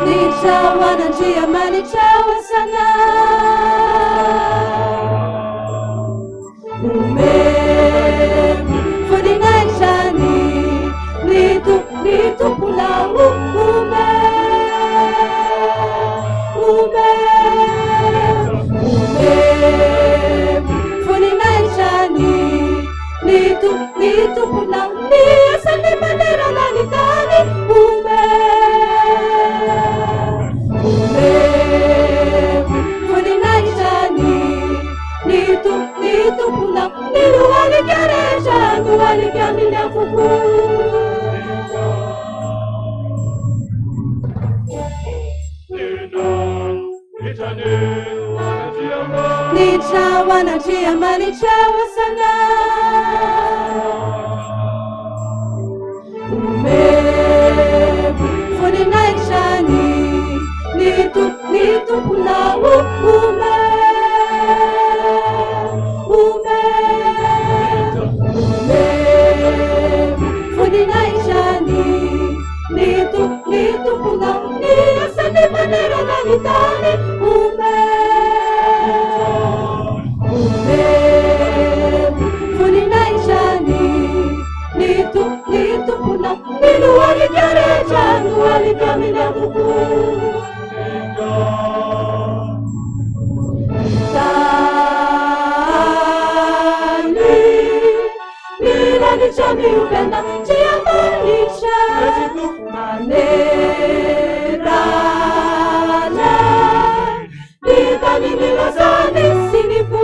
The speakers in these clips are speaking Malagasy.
Niditra ho an'Andriamanitra Hosana. Omeo voninahitra ny ny Tompo ny Tomponao Omeo Omeo Omeo voninahitra ny ny Tompo ny Tomponao Ny asany manerana ny tany Omeo Omeo voninahitra ny ny Tompo ny Tomponao Ny lohalika rehetra lohalika amin'ny afoko. Niditra ho an'Andriamanitra Hosana. Omeo voninahitra ny ny Tompo ny Tomponao Omeo Omeo Omeo voninahitra ny ny Tompo ny Tomponao Ny asany manerana ny tany Omeo Omeo voninahitra ny ny Tompo ny Tomponao Ny lohalika rehetra lohalika amin'ny amoko Tany ny lanitra miobena Andriamanitra manerana ny tany nilazany sy ny fo.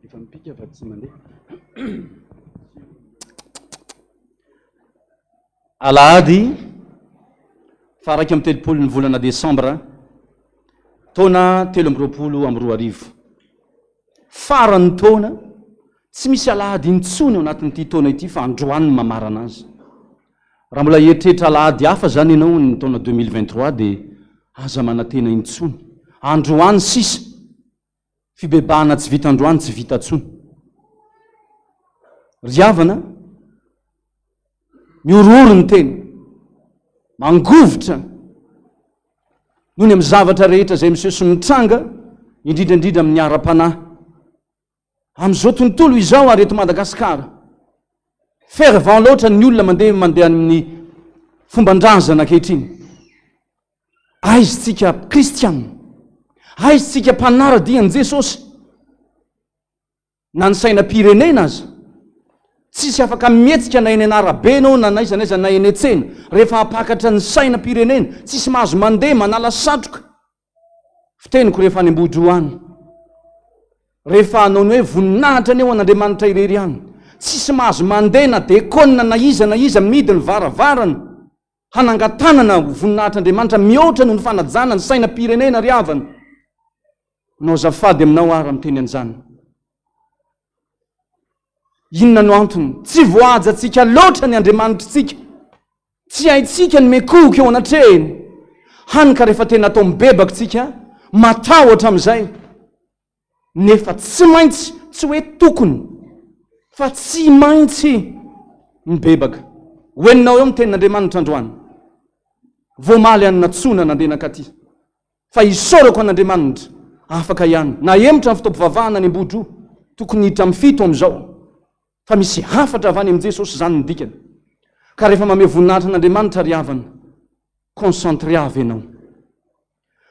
Efa mipika fa tsy mandeha. Alahady faha 31 ny volana desambra taona 2023. Faran'ny taona, tsy misy alahady intsony ao anatin'ity taona ity fa androany ny mamarana azy. Raha mbola hieritreritra alahady hafa zany ianao ny taona 2023 dia aza manantena intsony. Androany sisa, fibebahana tsy vita androany tsy vita tsony. Ry havana, mihorohoro ny tena, mangovitra noho ny amin'ny zavatra rehetra izay miseho sy mitranga, indrindra indrindra amin'ny ara-panahy. Amin'izao tontolo izao ary eto Madagasikara, fervent loatra ny olona mandeha mandeha amin'ny fomban-drazana ankehitriny. Aiza tsika kristiana? Aiza tsika mpanara-dia an'i Jesosy? Na ny sainam-pirenena aza, tsisy afaka mihetsika na eny an'arabe ianao na n'aiza n'aiza na eny an-tsena. Rehefa hampakatra ny sainam-pirenena, tsisy mahazo mandeha manala satroka. Fiteniko rehefa any Ambohidroa any, rehefa hanao ny hoe voninahitra anie ho an'Andriamanitra irery ihany, tsisy mahazo mandeha na dekona na iza na iza mihidy ny varavarana hanangan-tanana ho voninahitr'Andriamanitra mihoatra noho ny fanajana ny sainam-pirenena ry havana. Manao azafady aminao aho raha miteny an'izany. Inona no antony? Tsy voahajantsika loatra ny Andriamanitritsika. Tsy haintsika ny mikohoka eo anatrehiny. Hany ka rehefa tena atao mibebaka tsika, matahotra amin'izay. Nefa tsy maintsy, tsy hoe tokony, fa tsy maintsy mibebaka. Ho henonao eo ny tenin'Andriamanitra androany. Vao omaly aho nantsoina nandeha nankaty. Fa isaorako an'Andriamanitra, afaka ihany. Nahemotra ny fotoam-pivavahana any Ambohidroa, tokony hiditra amin'ny fito amin'izao. Fa misy hafatra avy any amin'i Jesosy izany ny dikany. Ka rehefa mamehy voninahitra an'Andriamanitra ry havana, concentré avy ianao.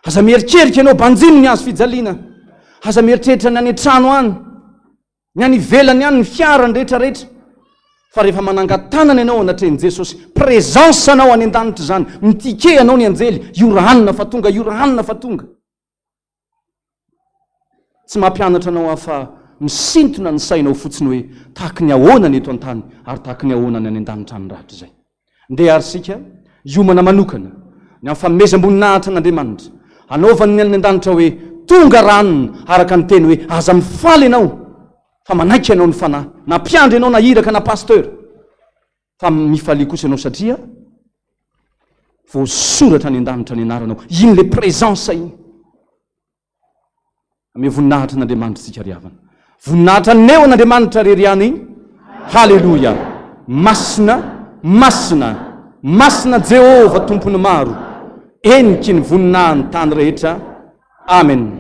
Aza mieritreritra ianao, banjino ny hazo fijaliana. Aza mieritreritra ny any an-trano any, ny any ivelany any, ny fiara, ny rehetra rehetra. Fa rehefa manangan-tanana ianao anatrehan'i Jesosy, présence anao any an-danitra izany, mitike anao ny anjely, io ranona fa tonga, io ranona fa tonga. Tsy mampianatra anao aho fa misintona ny sainao fotsiny hoe tahaky ny ahoana ny eto an-tany ary tahaky ny ahoana ny any an-danitra any rahatrizay. Ndeha ary isika hiomana manokana ny amin'ny fanomezam-boninahitra an'Andriamanitra, hanaovany ny any an-danitra hoe tonga ranona araka ny teny hoe aza mifaly ianao fa manaiky ianao ny Fanahy, na mpiandry ianao na iraka na pasteur, fa mifalia kosa ianao satria voasoratra any an-danitra ny anaranao. Iny le présence iny. Ame voninahitra an'Andriamanitra isika ry havana. Voninahitra aneo an'Andriamanitra rery ihany. Haleloia. Masina, masina, masina Jehovah Tompon'ny maro. Eniky ny voninahin'ny tany rehetra. Amen.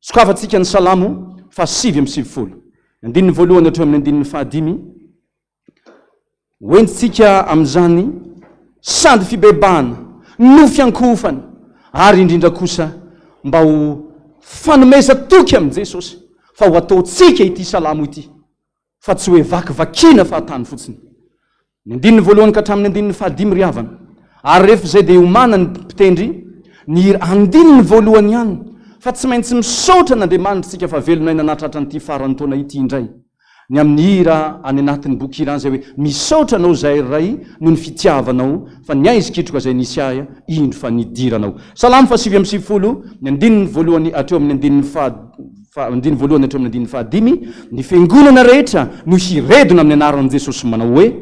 Sokafantsika ny Salamo faha 99. Ny andininy voalohany hatreo amin'ny andininy fahadimy. Hoentintsika amin'izany sady fibebahana no fiankohofana ary indrindra kosa mba ho fanomezan-toky amin'i Jesosy fa ho ataontsika ity salamo ity fa tsy hoe vakivakiana fahatany fotsiny. Ny andininy voalohany ka hatramin'ny andininy fahadimy ry havana. Ary rehefa izay dia hiomana ny mpitendry ny hira andininy voalohany ihany fa tsy maintsy misaotra an'Andriamanitra isika fa velona aina nahatratra an'ity faran'ny taona ity indray. Ny amin'ny hira any anatin'ny boky hira any izay hoe Misaotra anao izahay ry Ray noho ny fitiavanao fa ny aizikitroka izay nisy ahy indro fa nidiranao. Salamo faha 99, ny andininy voalohany hatreo amin'ny andininy faha andininy voalohany hatreo amin'ny andininy fahadimy, Ny fiangonana rehetra no hiredona amin'ny anaran'i Jesosy manao hoe,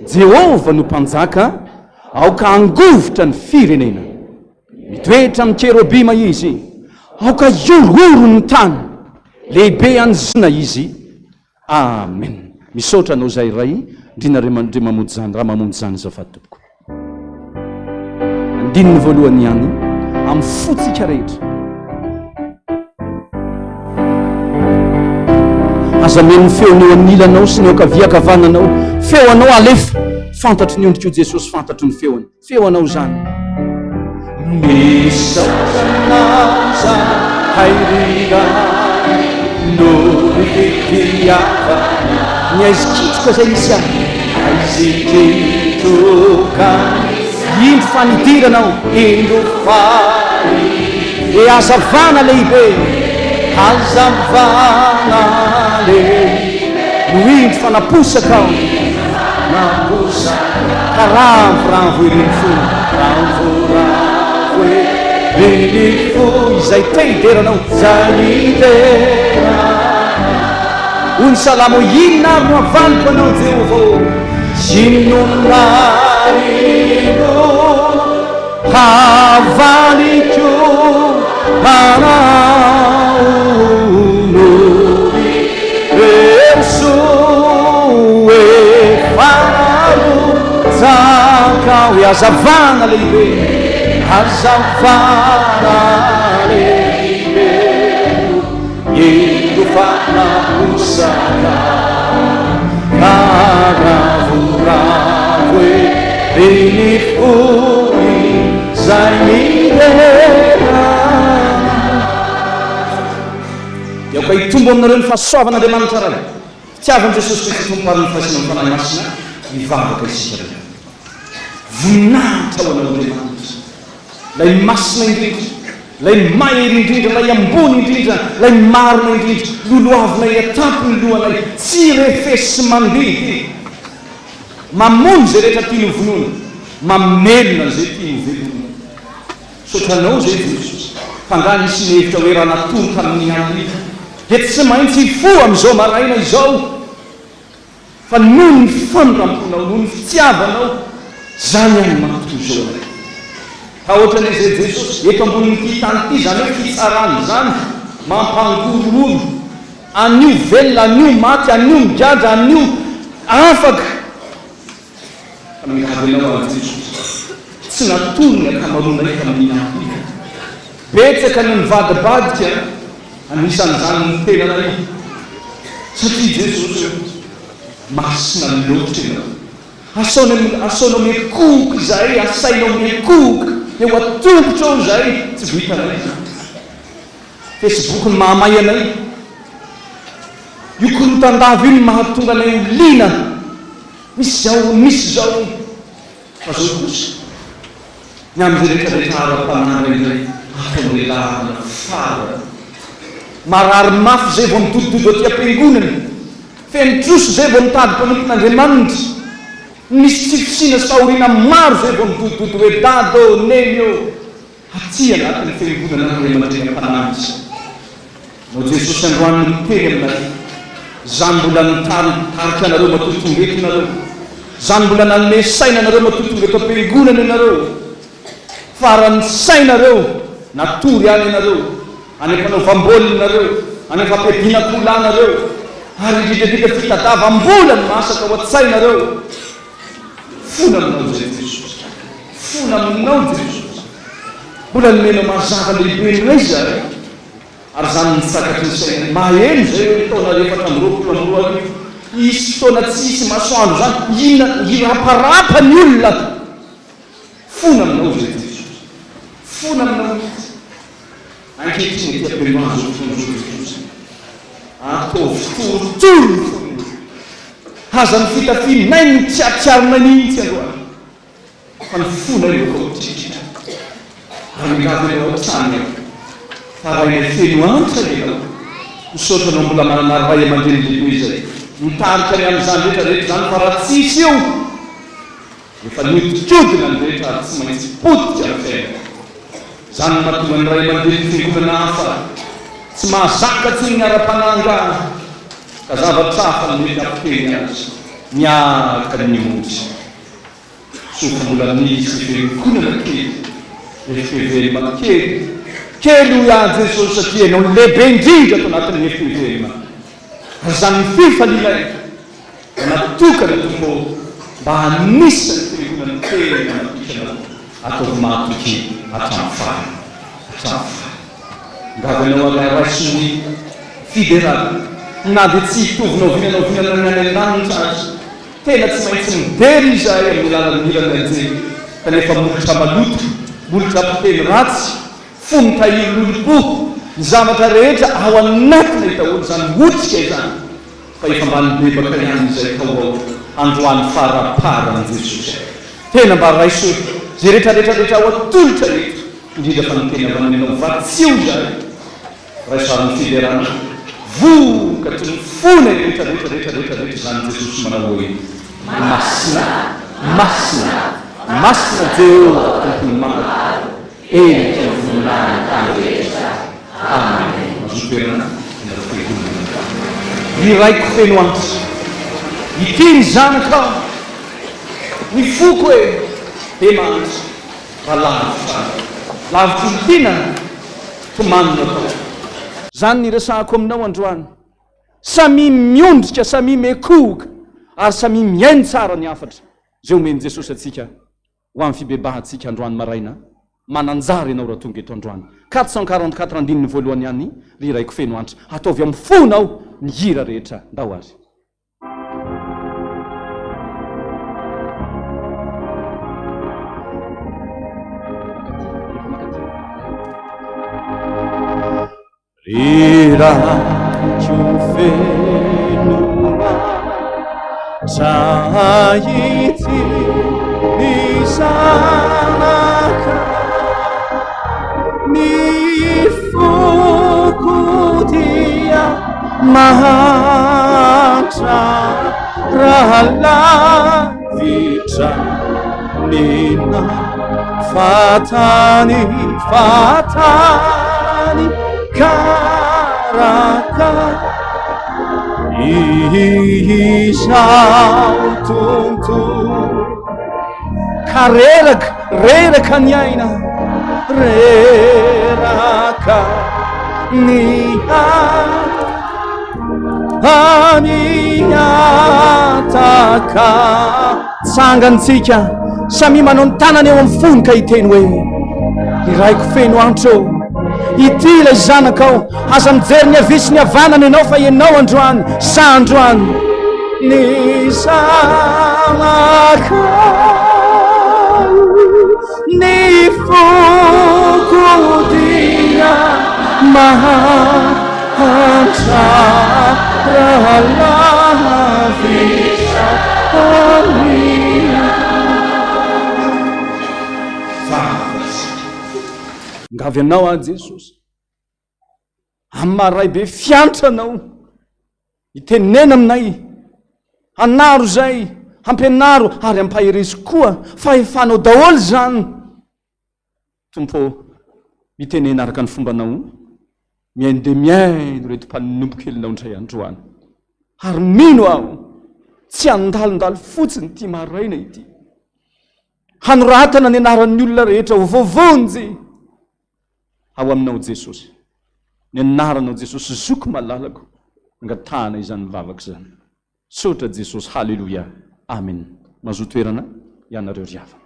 Jehovah no Mpanjaka, aoka hangovitra ny firenena. Mitoetra amin'ny kerobima izy, aoka hihorohoro ny tany. Lehibe any Ziona izy. Amen. Misaotra anao zahay Ray, ndrina Ndre mamonjy zany, raha mamonjy zany azafady tompoko. Andininy voalohany ihany, amin'ny fotsika rehetra. Aza meno ny feony eo anilanao sy ny eo ankavia ankavananao. Feo anao alefa. Fantatry ny ondriko Jesosy, fantatry ny feony. Feo anao izany. Misaotra anao zahay ry Ray noho ny fitiavana. Ny aizikitroka izay misy ahy. Aizikitroka. Indro fa nidiranao. Indro fa E hazavana lehibe. Hazavana lehibe. No indro fa naposaka aho. Naposaka. Ka ravoravo ery ny fo. Ravoravo ery ny fo. Izay te hidera anao. Izay hidera anao. Hoy ny salamo, Inona ary no havaliko anao, Jehovah ô? Inona ary no havaliko anao? Hazavana lehibe, hazavana lehibe, indro fa naposaka, ka ravoravo ery ny fony izay midera. Dia aoka hitombo aminareo ny fahasoavan'Andriamanitra Ray. Fitiavan'i Jesosy Kristy Tompo ary ny firaisana amin'ny Fanahy Masina hivavaka isika rehetra. Voninahitra ho Anao Andriamanitra, Ilay Masina indrindra, Ilay Mahery indrindra, Ilay Ambony indrindra, Ilay Marina indrindra, lolohavinay an-tampon'ny lohanay, tsy refesi-mandidy, mamono izay rehetra tiany ho vonoina, mamelona izay tiany ho velomina. Misaotra anao izay Jesosy fa angaha nisy nihevitra hoe raha natory tamin'iny alina iny dia tsy maintsy hifoha amin'izao maraina izao fa noho ny famindramponao, noho ny fitiavanao, izany ihany no mampitohy izao anay. Tahotra anie izay Jesosy, eto ambonin'ity tany ity izany hoe fitsarana izany mampangorohoro, anio velona, anio maty, anio migadra, anio afaka. Fa miangavy anao aho Jesosy, tsy natory ny ankamaroanay tamin'iny andro iny. Betsaka no nivadibadika, anisan'izany ny tenanay, satria Jesosy ô, masina loatra Ianao. Asaonao, asaonao miankohoka izahay, asainao miankohoka eo an-tongotrao izahay, tsy vitanay izany. Facebook no mahamay anay. Io korontandava io no mahatonga anay ho liana. Misy izao, misy izao. Fa izao kosa, ny amin'izay rehetra rehetra ara-panahy indraindray ataonay laharana farany. Marary mafy izay vao midodododo aty am-piangonana. Feno trosa izay vao mitady mpanompon'Andriamanitra. Misy tsy fisiana sy fahoriana maro izay vao midodododo hoe Dada ô, Neny ô. Aty anatin'ny fiangonana ny ray aman-dreny am-panahy misy Anao Jesosy androany no miteny aminay Zany mbola nitarika anareo matoa tonga eto nareo Zany mbola nanome saina anareo matoa tonga eto am-piangonana ianareo Faran'ny sainareo natory any ianareo any am-panaovam-baolina nareo any am-fampiadiana akoholahy nareo ary indrindra indrindra fitadavam-bola no masaka ao an-tsainareo Fona aminao izay Jesosy. Fona aminao Jesosy. Mbola nomenao mazava lehibe indray izahay. Ary izany no takatry ny sainay. Maheno izay hoe taona 2024 hisy fotoana tsy hisy masoandro izany. Inona hiraparapa ny olona. Fona aminao izay Jesosy. Fona aminao mihitsy. Ankehitriny aty am-piandohana izao fotoana izao Jesosy. Ataovy torotoro ny fonay. Aza ny fitafianay no tsy ahatsiaronay mihitsy androany, fa ny fonay no atao mitritritra. Ary miangavy Anao hatrany aho, fa Rainay feno antra Ianao. Misaotra Anao mbola manana Ray aman-dreny lehibe izay mitarika ny amin'izany rehetra rehetra izany, fa raha tsisy io, Efa nihodinkodina ny rehetra ary tsy maintsy potika ny fiainana. Izany no mahatonga ny ray aman-drenin'ny fiangonana hafa tsy mahazaka intsony ny ara-panahy angaha ka zavatra hafa no mety hampiteny azy miaraka ny ondry. Soa fa mbola misy fiangonana kely, FPVM kely, kely hoy aho Jesosy satria Ianao no lehibe indrindra ato anatin'ny FPVM. Ary izany ny fifalianay. Dia natokana Tompo ô mba hanisa ny fiangonana tena natokisanao ataovy mahatoky hatramin'ny farany hatramin'ny farany. Angavy anao ary raiso ny fiderana na dia tsy hitovy na oviana na oviana na ny any an-danitra aza. Tena tsy maintsy midera izahay amin'ny alalan'ny hiran'ny anjely kanefa molotra maloto, molotra mpiteny ratsy, fo mitahiry lolompo, ny zavatra rehetra ao anatinay daholo izany otrika izany. Fa efa mba nibebaka ihany izay tao ao androany faraparany Jesosy a! Tena mba raiso ze retraretra retra ao atolotra eto indrindra fa ny teny avy any aminao vatsio izahay raiso ary ny fiderana vokatry ny fonay rehetra rehetra rehetra rehetra rehetra izany Jesosy manao hoe Masina Masina Masina Jehovah Tompon'ny maro Henika ny voninahiny ny tany rehetra. Amen. Mazoto toerana ianareo fiangonana. Ry Raiko feno antra, ity ny zanakao, ny foko e, be mahantra, raha lavitra anao, lavitry ny tiana, tomany no atao. Zany ny resahako aminao androany. Samia miondrika, samia miekohoka, ary samia mihaino tsara ny hafatra izay omen'i Jesosy antsika. Ho amin'ny fibebahantsika androany maraina, mananjara ianao raha tonga eto androany. 444 andininy voalohany ihany, ry Raiko feno antra. Ataovy amin'ny fonao ny hira rehetra. Ndao ary. Ry Raiko feno antra ity ny zanaka ny foko dia mahantra raha lavitra ny Fahatany, fahatany, karaka izao tontolo. Ka reraka, reraka ny aina, reraka ny aina. Amiataka. Tsangantsika, samia manao ny tanany eo amin'ny fony ka hiteny hoe, Ry Raiko feno antra ô, ity ilay zanakao, aza mijery ny havia sy ny havanana ianao fa ianao androany, sa androany. Ny zanakao, ny foko dia maha. Ngavy anao aho Jesosy. Amin'ny maha Ray be fiantra anao. Itenena aminay. Anaro izay, hampianaro ary ampaherezo koa fahefanao daholo izany. Tompo ô, mitenena araka ny fombanao, mihaino dia mihaino ireto mpanompo kelinao indray androany. Ary mino aho, tsy handalondalo fotsiny ity maraina ity. Hanoratana ny anaran'ny olona rehetra ho voavonjy ao aminao Jesosy. Ny anaranao Jesosy, zoky malalako, angatahana izany vavaka izany. Misaotra Jesosy Haleloia Amen Mazoa toerana ianareo ry havana.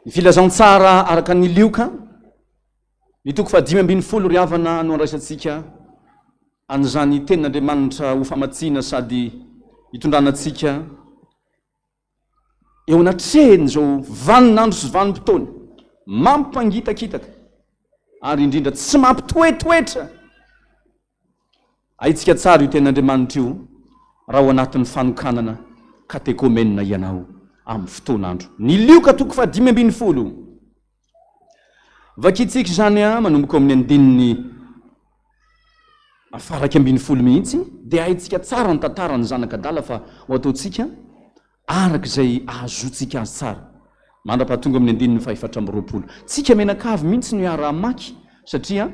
Ny filazantsara araka ny Lioka ny toko fahadimy ambin'ny folo ry havana no andraisantsika an'izany tenin'Andriamanitra ho famatsiana sady hitondrana antsika eo anatrehan'izao vaninandro sy vanim-potoana mampangitakitaka ary indrindra tsy mampitoetoetra. Haintsika tsara io Tenin'Andriamanitra io raha ao anatin'ny fanokanana katekomenina ianao amin'ny fotoan'andro. Ny Lioka toko fahadimy ambin'ny folo. Vakintsika izany manomboka ao amin'ny andininy faharaika ambin'ny folo mihitsy, dia haintsika tsara ny tantaran'ny zanak'adala fa ho ataontsika araka izay ahazoantsika azy tsara, mandra-pahatonga amin'ny andininy fahefatra amby 20. Tsika mianakavy mihitsy no hiara-hamaky satria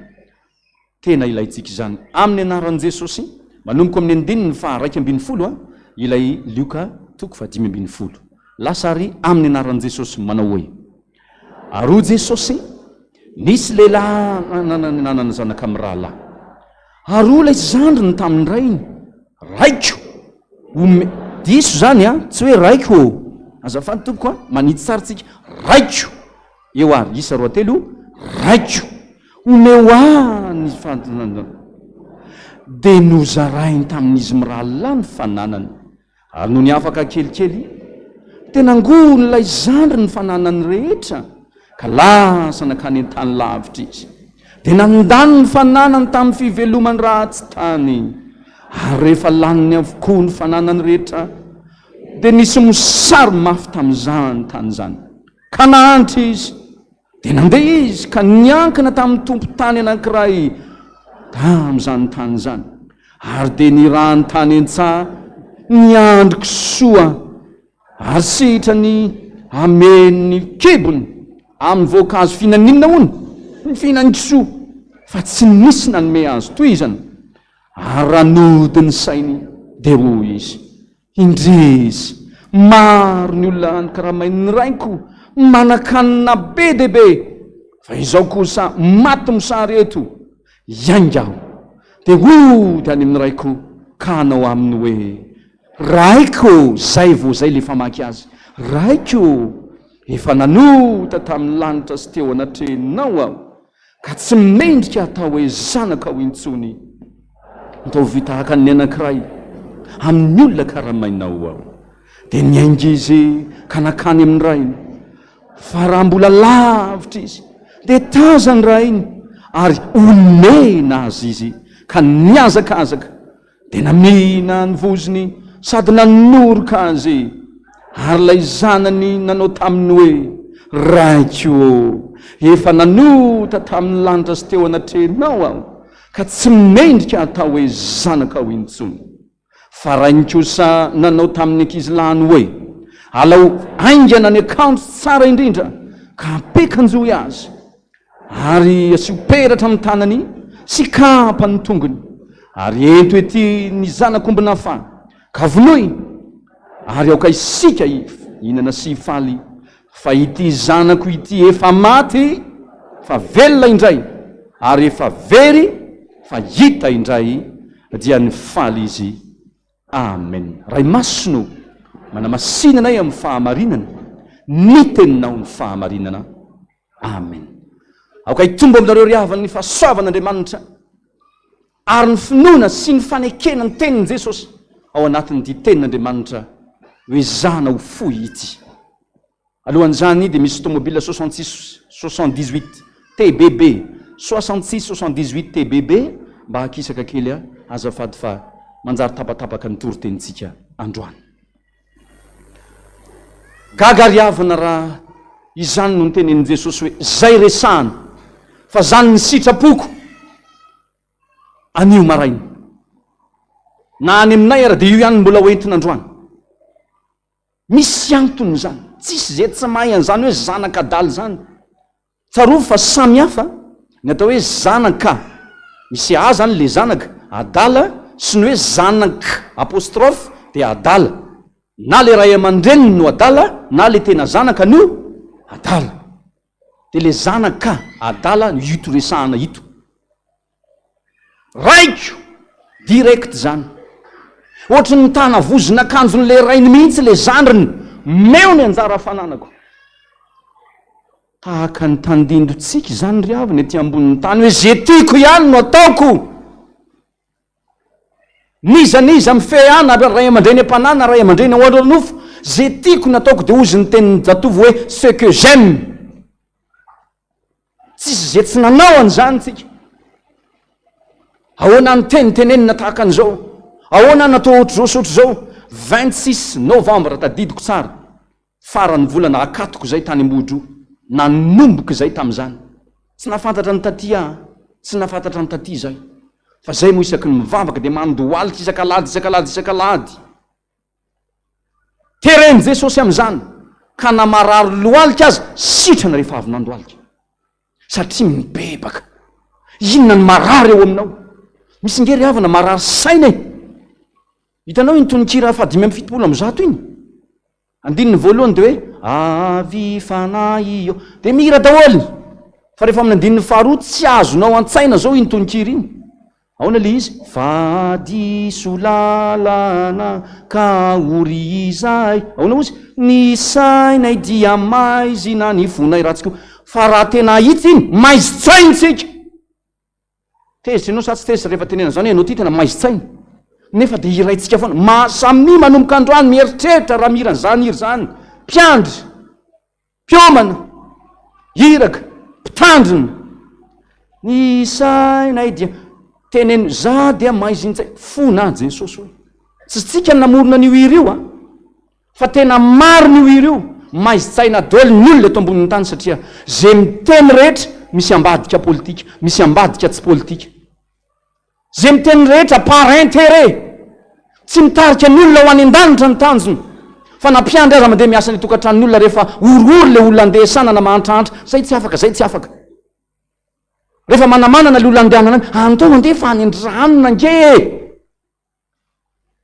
tena ilaintsika izany. Amin'ny anaran'i Jesosy, manomboka amin'ny andininy faha-11 ilay Lioka toko faha-15. Lasa ary amin'ny anaran'i Jesosy manao hoe, Ary hoy Jesosy, Nisy lehilahy nanana zanaka mirahalahy. Ary hoy ilay zandriny tamin'ny rainy, Raiko, ome-, diso izany an, tsy hoe raiko ô, azafady tompoko an, manitsy tsara tsika, raiko, eo ary, isa roa telo, raiko, omeo ahy ny fananana. Dia nozarainy tamin'izy mirahalahy ny fananany. Ary nony afaka kelikely, dia nangoron'ilay zandriny ny fananany rehetra, ka lasa nankany an-tany lavitra izy. Dia nandany ny fananany tamin'ny fivelomany ratsy tany. Ary rehefa laniny avokoa ny fananany rehetra, dia nisy mosary mafy tamin'izany tany izany, ka nahantra izy. Dia nandeha izy ka niankina tamin'ny tompon-tany anankiray tamin'izany tany izany, ary dia nirahany tany an-tsaha niandry kisoa, ary sitrany hameno ny kibony amin'ny voankazo fihinan'inona hono? Ny fihinan'ny kisoa, fa tsy nisy nanome azy tohizana. Ary raha nody ny sainy, dia hoy izy, Indrisy! Maro ny olona any karamain'ny raiko manan-kanina be dia be, fa izao kosa maty mosary eto, hiainga aho, dia hody any amin'ny raiko ka hanao aminy hoe, Raiko ô, zay vao zay le famaky azy, Raiko ô, efa nanota tamin'ny lanitra sy teo anatrehanao aho, ka tsy mendrika hatao hoe zanakao intsony. Ataovy tahaka ny anankiray amin'ny olona karamainao aho. Dia niainga izy ka nankany amin'ny rainy. Fa raha mbola lavitra izy, dia tazan'ny rainy ary onena azy izy ka nihazakazaka, dia namihina ny vozony sady nanoroka azy. Ary ilay zanany nanao taminy hoe, Raiko ô, efa nanota tamin'ny lanitra sy teo anatrehanao aho, ka tsy mendrika hatao hoe zanakao intsony. Fa rainy kosa nanao tamin'ny ankizilahiny hoe, Alao haingana ny akanjo tsara indrindra ka ampiakanjoy azy, ary asio peratra amin'ny tanany sy kapa ny tongony, ary ento ety ny zanak'omby nafana, ka vonoy, ary aoka isika hihinana sy hifaly, fa ity zanako ity efa maty fa velona indray, ary efa very fa hita indray, dia nifaly izy. Amen. Ray Masina ô, manamasina anay amin'ny fahamarinana, ny Teninao ny fahamarinana. Amen. Aoka hitombo aminareo ry havana ny fahasoavan'Andriamanitra ary ny finoana sy ny fanekena ny tenin'i Jesosy ao anatin'ity tenin'Andriamanitra hoezahana ho fohy ity. Alohan'izany dia misy tomobile 66 78 TBB 66 78 TBB mba hakisaka kely aho azafady fa manjary tapatapaka ny toritenintsika androany. Gaga ry havana raha izany no notenenin'i Jesosy hoe zay resahana fa zany ny sitrapoko anio maraina. Na any aminay ara dia io ihany no mbola hoentina androany. Misy antony izany. Tsisy izay tsy mahay an'izany hoe zanak'adala izany. Tsarovy fa samy hafa ny atao hoe zanaka, misy a zany le zanaka, adala, sy ny hoe zanak apostrophe dia adala. Na le ray aman-dreniny no adala na le tena zanaka no adala. Dia le zanaka adala no ito resahana ito. Raiko! Direct zany. Ohatry ny mitana vozon'akanjon'le rainy mihitsy le zandriny. Meo ny anjara fananako. Tahaka ny tandindontsika izany ry havana ety ambonin'ny tany hoe ze tiako ihany no ataoko. N'iza n'iza mifehy ahy na ray aman-dreny am-panahy na ray aman-dreny ao ara-nofo, ze tiako no ataoko dia hozy ny tenin'ny jatovo hoe ce que j'aime. Tsisy ze tsy nanao an'izany tsika. Ahoana ny teny tenenina tahaka an'izao? Ahoana ny atao ohatr'izao sy ohatr'izao? 26 novembre tadidiko tsara, faran'ny volana akatoko izay tany Ambohidroa, nanomboka izay tamin'izany. Tsy nahafantatra ny taty aho, tsy nahafantatra ny taty izay. Fa zay moa isaky ny mivavaka dia mandohalika isak'alahady isak'alahady isak'alahady. Teren'i Jesosy amin'izany ka na marary lohalika aza sitrana rehefa avy nandohalika. Satria mibebaka. Inona ny marary eo aminao? Misy nge ry havana marary saina e! Hitanao iny tononkira faha 175 iny? Andininy voalohany dia hoe Avy fanahy io. Dia mihira daholo. Fa rehefa amin'ny andininy faharoa tsy azonao an-tsaina izao iny tononkira iny. Ahoana ilay izy? Fa diso lalana ka ory izahay. Ahoana hozy? Ny sainay dia maizina, ny fonay ratsy koa. Fa raha tena ahitsy iny, maizin-tsaina isika. Tezitra ianao sa tsy tezitra rehefa tenenana izany hoe ianao ity tena maizin-tsaina? Nefa dia hiraintsika foana. Ma, samia manomboka androany mieritreritra raha mihira an'izany hira izany. Mpiandry, mpiomana, iraka, mpitandrina. Ny sainay dia teneno, za dia maizin-tsaina. Fona Jesosy hoe. Tsy tsika no namorona an'io hira io an. Fa tena marina io hira io, maizin-tsaina daholo ny olona eto ambonin'ny tany satria ze miteny rehetra misy ambadika politika, misy ambadika tsy politika. Ze miteny rehetra par intérêt. Tsy mitarika ny olona ho any an-danitra ny tanjona. Fa na mpiandry aza mandeha miasa any an-tokantranon'ny olona rehefa oriory le olona andeha sanana mahantrahantra, zay tsy afaka, zay tsy afaka. Rehefa manamanana le olona andehanana any, andao andeha fa any an-dranona ange e!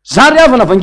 Za ry havana vangy.